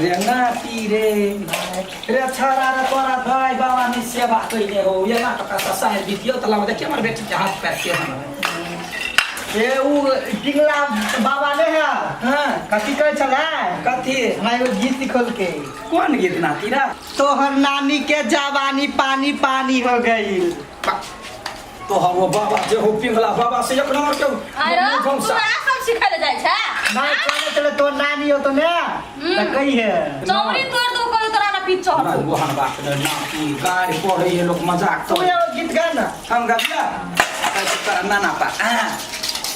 रे नाती रे रे छाड़ा रे तोरा भाई बाबा ने सेवा कइले हो ये ना टका सा साहेब बीतियो त लाव देखिए हमर बेटी के हाथ पैर के हम ए उ टिंगला बाबा ने है। हां। कथी कहै छलै? कथी? हमरा एगो गीत सिखौलकै। कोन गीत नाती रे? तोहर नानी के जवानी पानी पानी हो गई। तोहर वो बाबा जे हो पिंगला बाबा से एक नंबर के अरे मुँह तू आ सब सिखै ले जाइ छै। नहीं कहने चले तोहर नानी हो तो ने त कही है। चौरी तोड़ दो कहियो तोरा ना पीछ चढ़। ना ओहन बात नहीं नाती, गारि पढ़े है लोग मजाक तू तो एगो गीत गा ना। हम गाबिया तोरा नाना पा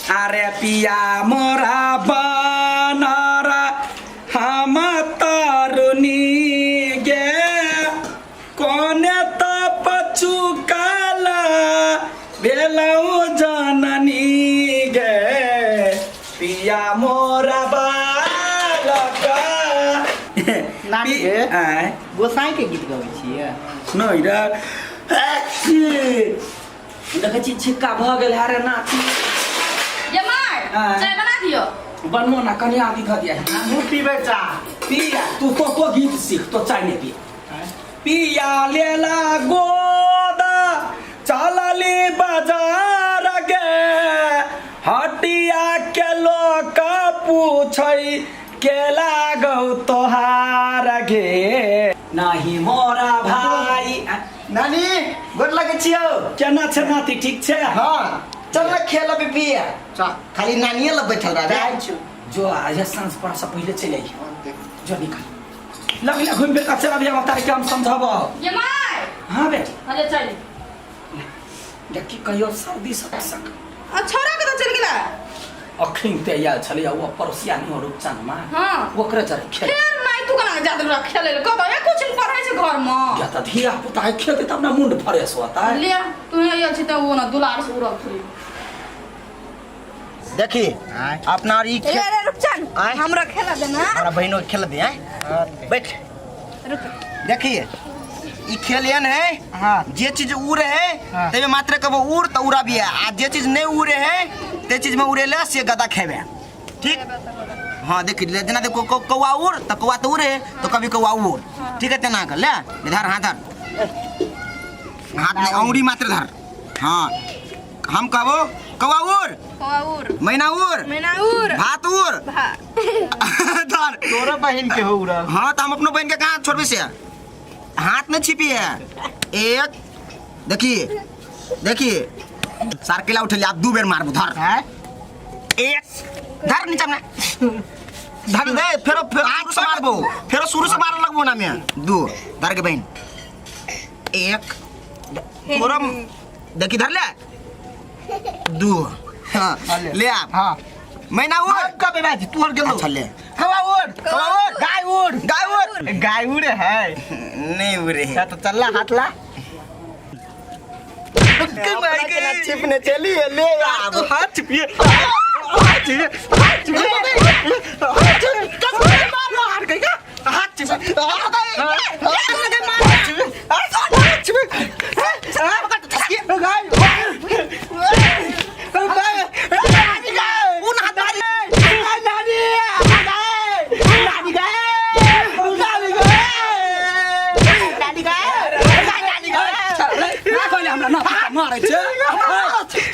अरे पिया मोरा बनरा हम तरुनी गे कोने तप चुकाला भेलौ जननी गे पिया मोरा बालक। नानी गे। आँय? गोसाई के गीत गबै छियै? नहि रे, देखै छी छिक्का भऽ गेल है रे नाती। ये माय, आँय? चाय बना दियो। बनबो ना कनिया आदि धऽ दिया। हमहूँ पीबै चाह। पिया तू तो गीत सीख तो चाय नहीं पी। पिया लेला गोदा चलली बाजार गे हटिया के लोक पूछै के लागौ तोहार गे नाही मोरा भाई। नानी गोर लगै छियौ। केना छै नाती, ठीक छै? हाँ। चल ना खेल अभी पिया। चल। खाली नानिये लग बैठल रह। जाइ छियौ। जो आज साँझ पड़ा से पहले चले आई जो निकल लगले घूम फिर का चला अभी हम तारे के हम समझाबो। ये my. हाँ बेटी। अरे चल। देखी कहियो सर्दी सब सक। आ छोरा के तो चल गेला। अखिन ते आयल छलै ओ पड़ोसिया नहीं रूपचंद माँ। हाँ। ओकरे जरे खेल। फेर माय तू केना जा देलक खेले ले कत ए कुछ नहीं पढ़ै छै घर में। या त धिया पुता है खेलते तब ना मुंड फ्रेश होता है। ले तू आयल छी त ओ ना दुलार से उड़ल फिरी। देखी अपना और ई ए रे रूपचंद, आय। हमरा खेला देना। हमरा बहिनो के खेल दे। आय बैठ। रुक। देखिए ई खेल एहन है। हाँ। जे चीज उड़े है हाँ। तेमे मात्र कबो उड़ त उड़ा भी है आ जे चीज नहीं उड़े है ते चीज में उड़ेला से गदा खेबे। ठीक। हाँ देखी ले, जेना देखो कौआ उड़ त कौआ त उड़े तो कभी कौआ उड़। ठीक है तेना कर ले इधर हाथ धर हाथ नहीं औरी मात्र धर। हाँ हम कहबो कौआ उड़। कौआ उड़। मैना उड़। मैना उड़। भात उड़। भात। धर। तोरा बहिन के हो उड़ल। हाँ तो हम अपनो बहन के कहाँ छोड़बे से हाथ में छिपी है एक। देखिए देखिए सारकेला उठे आप दू बेर मारबो धर। हैं? एक धर नीचा में धर दे फेरो फेरो शुरू से मारबो फेरो शुरू से मारे लगबो ना मैं दू धर के बहन एक तोरा देखी धर ले दू। हाँ ले आप। हाँ। मैना उड़। हम कबे बाजी तू और गेलो। अच्छा ले। कौआ उड़। कौआ उड़। गाय उड़। गाय उड़। गाय उड़े है। नहीं उड़े है। तो चल ला हाथ ला। के छिपने चली है, ले आप। तू हाथ छिपिए। हाथ छिपिए। हाथ छिपिए। हाथ छिपिए। कसम मारो हाथ कहीं का। हाथ छिपिए। हाथ छिपिए। हाथ छिपिए। गाय। ना कहले हमरा नाती के मारै छै।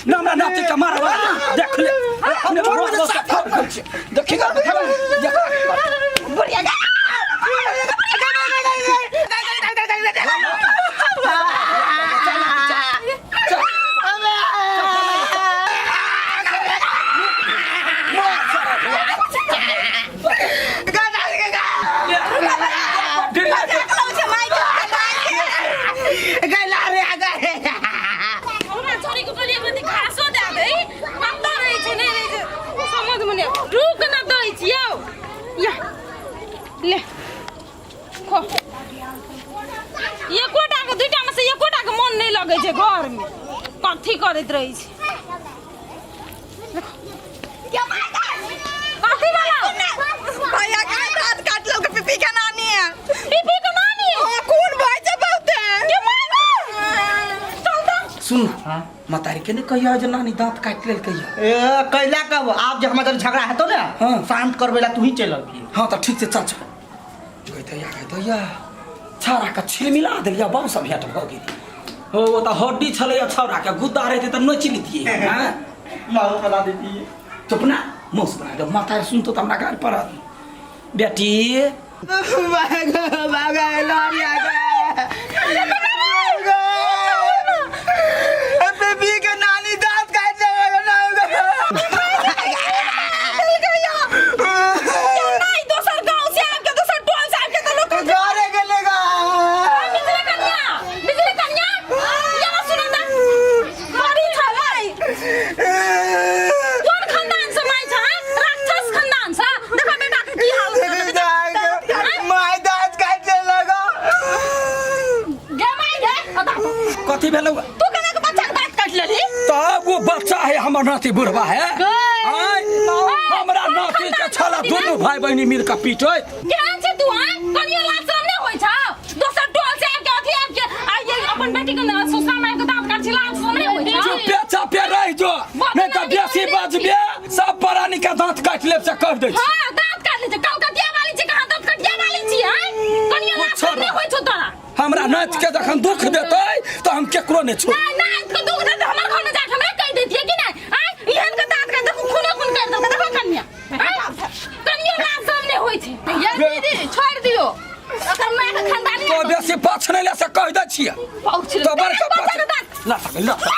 ना हमरा नाती के मारब देख ले अपने रोज रोज के थप खोल छै। देखी गा, बुढ़िया गा। हमरा छोरी के बोलिए बदी घासो दे दे कत्ता रहै छै नहीं रहै छै समझ में नहीं रुक न दै छियौ या ले खो एकोटा के दुईटा में से एकोटा के मन नहीं लगै छै घर में कथी करैत रहै छै कथी वाला भैया के दांत काट लो पीपी के नानी है। पीपी के नानी हां खून बहै छै बहुते। के माय चल त सुन मतारी के ने कहिया जे नानी दांत काटि लेलकै ए कैला कब आब जे हमर झगड़ा हेतो ने। हाँ। शांत करबे ला तू ही चल अबही। हाँ त ठीक छै चल चल। गै दैया, गै दैया, छौड़ाके छिलमिला देलियै, बाँस भेट भऽ गेल। ओ ओ तऽ हड्डी छलैया छौड़ाके, गुद्दा रहितै तऽ नोचि लितियै। हँ, माउस बना देती। चुप ना, मौस बना दे, माता सुनतो तऽ हमरा गारि पड़त। बेटी बेबी के नानी दांत काट नहीं, दोसर गांव से आबि के, दोसर टोल से आबि के तऽ लोक घरे गेलेगा। बिजली कन्या, बिजली कन्या, यहाँ सुनो ना, बड़ी छलै। कोन खानदान से माय छ? राक्षस खानदान से। देखो बेटा के की हाल छ। माय दांत काटे लगा। गे माय गे, अदा। कथी भेलौ? तू केना के बच्चा के दांत काटि लेलही? तब वो बच्चा है, हमर नाती बुढ़वा है। गै। आँय, हमरा नाती के छला दुनू भाई बहिनी मिल के पीटैत। केहन छै तू? आँय, कनियो लाज शरम नहि होइ छौ? दोसर टोल से आबि के, अथी आबि के आ ये अपन बेटी के न ससुरा में आबि के दांत काट छी, लाज शरम नहि होइ छौ? चुपे चापे रह जो, नहीं तऽ बेसी बजबे सब प्राणी के दांत काटि लेब से कह दै छी। हाँ, दांत काट ले छै। कलकतिया वाली छी कहाँ? दांत कटिया वाली छी। आँय, कनियो लाज शरम नहि होइ छौ तोरा? हमरा नाच के जखन दुख देतै तऽ हम केकरो नहि छोड़। नहीं नहीं, इसको दुख दे, हमर घर में जाके हमरा कह देतियै कि नहीं? आँय, एहन के दांत काट, देखो खूने खून कर देलकै। देखो कन्या, आँय, कनियो लाज शरम नहि होइ छै। ये दीदी, छोड़ि दियौ, ओकर माय के खानदानी। तो बेसी पाछ नहि ले से कह दै छियै। पहुँच तो बड़का बच्चा पाछ के दांत। ला सकै, ला ला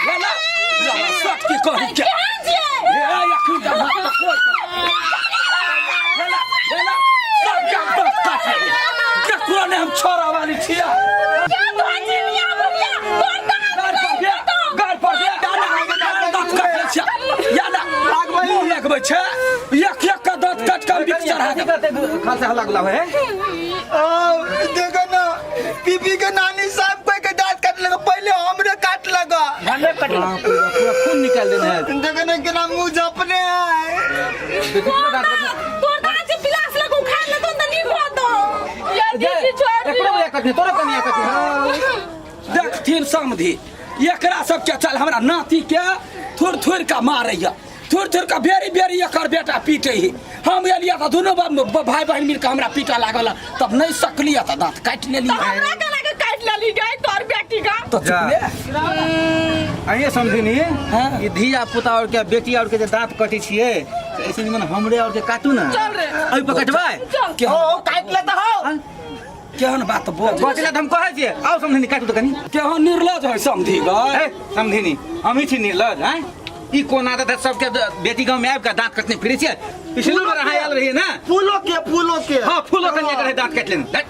ला ला, सट की कहै के। केहन छियै? ए, अखन तऽ भात तऽ कोइ ला ला ला ला, सब के दाँत काटि लेबै। केकरो नहि हम छोड़ऽ वाली छियै। क्या तोहर चिड़िया बुढ़िया तोहर दांत? गाड़ पर दे, गाड़ पर दे, दाँत काटि लै छियै। या ना, मुँह लगबै छै, एक एक के दाँत काटि कऽ हम बिख चढ़ा देबै। खाल से हल्ला गुला है। देखो ना, पीपी के नानी साहब कोई के दांत काट लगा, पहले हमरे काट लगा। पूरा खून निकाल देने है। देखो ना, केना मुंह झपने है। देखो दांत कटने। तोहर दांत से पिलास लगो उखाड़ लेतो तऽ नीक होतो। ये दीदी, छोड़ एकरो दियौ। भैया कटने, तोरो कनिया कटने। देखथिन समधि, एकरा सबके चल हमरा नाती के थुर थुर के मारैया, थुर थुर के बेरी बेरी एकर बेटा पीटे ही। हम एलियै तऽ दुनू भाई बहन मिलके हमरा पीटऽ लागल, तब नहि सकलियै तऽ दाँत काटि लेलियै। तऽ हमरा केना के काटि लेली गै तोहर बेटी का? तऽ चुप जा। ले। अहीं समझिनी। हाँ। ई धिया पुता और के बेटी और के जे दांत कटै छियै तऽ ऐसे निमन हमरे और के काटू ना। चल रे। एहि पर कटबै। चल। केहन ओ काट लेता हो। केहन बात बोल? बचला तऽ हम कहै छियै, आउ समधिनी, काटू तऽ कनी। केहन निर्लज है समधि गै। ए समधिनी, हमही छी निर्लज? हैं, ई कोन आदत है सबके बेटी गाँव में आबि कऽ दांत कटने फिरै छियै? पिछलो बेर अहाँ आयल रहियै ना। फूलो के, फूलो के। हाँ, फूलो कनिया के रहै दांत काटि लेने। धत्,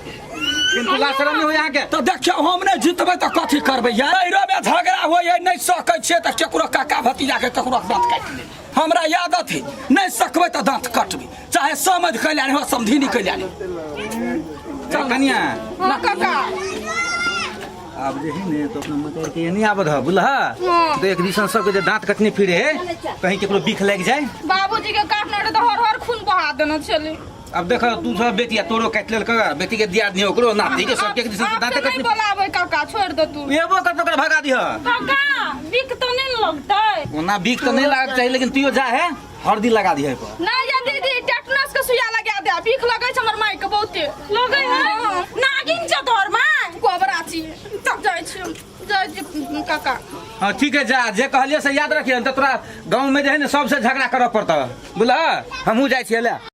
किन्तु लाज शरम नहि होय अहाँके? तऽ देखियौ, हम नहि जीतबै तऽ कथी करबै यार? में झगड़ा होइए, नहि सकै छियै तऽ केकरो काका भतीजा के ककरो दाँत काटि ले। हमरा आदत है, नहि सकबै तऽ दाँत कटबै, चाहे समझ कैला नहि हो, समधिनी कैला नहि। चल कनिया। हाँ काका। आब जे है ने तो अपना मकर के नहीं आबद है बुझलह? तो एक दिसन सबके जे दांत कटने फिरे है, कहीं केकरो बिख लागि जाए। बाबूजी के काटने रहे तऽ हर हर खून बहा देने छली। अब देखो, तू सब बेटी आ तोरो काटि लेलक, बेटी के दिया दियो, ओकरो नाती के सबके एक दिसन आब दांत तऽ नहि कटने। बोलाबै काका, छोड़ि दे तू। एबो कर ओकरा भगा दिह। काका, बिक तऽ नहि ने लगतै? ओना बिख तऽ नहीं लागक चाही, लेकिन तू जा है हल्दी लगा दिह पर। नहीं या दीदी, टेटनस के सुइया लगा दे, बिख लगै छै हमर माय के बहुते। लगै है? नागिन छै तोहर माय। कोबरा छी। तब जाइ छी हम, जाइ छी काका। हाँ ठीक है, जा, जे कहलिए से याद रखिए, तऽ तोरा गाँव में जे है ने सबसे झगड़ा करऽ पड़तऽ, बुझलह? हमहूँ जाइ छियै ले।